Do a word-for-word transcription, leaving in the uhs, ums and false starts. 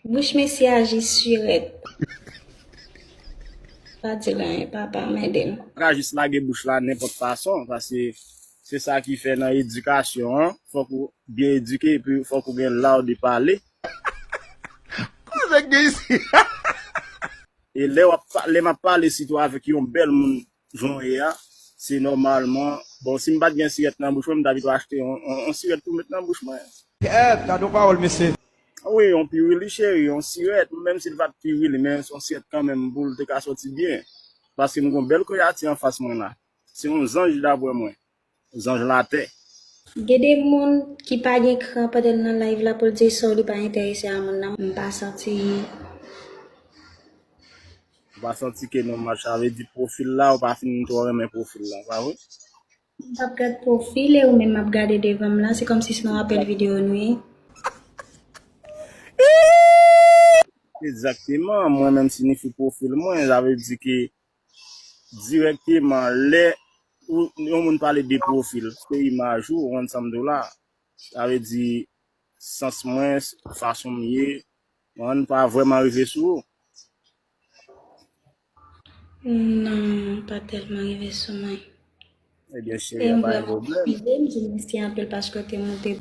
Bouch mesye a jis sirèt. Pa di l anyen, papa, m ede l. Pa ka jis lage bouch la nenpòt fason, paske se sa ki fè nan edikasyon an, fòk ou byen edike, epi fòk ou gen la de pale. Koze gen isi? E lè w ap pa- lè m ap pale sitou avèk yon bèl moun jan w ye a, se nòmalman, bon, si m pa t gen sirèt nan bouch mwen, m ta pito achte yon, yon, yon sirèt pou met nan bouch mwen. Kèt, gade yon pawòl mesye. Wi, yon piwili cheri, yon sirèt, menm si l pa t piwili, men se yon sirèt kanmenm pou l te ka sòti byen. Paske m gon bèl kreyati anfas mwen la. Se yon zanj dapre mwen. Zanj latè. Gen de moun ki pa gen kran pandan l nan live la pou l di sa w li pa enterese a moun nan. M pa santi. Ou pa santi ke nou match, sa vle di pwofil la, ou pa fin twò renmen pwofil la, pa vre? M p ap gad pwofil e ou menm m ap gade devan m la, se kòmsi se yon apèl videyo nou ye. Egzakteman, mwen menm siyifi pwofil mwen, sa vle di ke dirèkteman lè ou- yon moun pale de pwofil, se imaj ou, ou konn sa m di w la. Sa vle di sans mwen, fason m ye, mwen pa vrèman rive sou ou. Non, pa tèlman rive sou mwen. Ebyen E cheri, m pa gen vrèman pwoblèm. eskize m, di mèsi anpil paske w te moute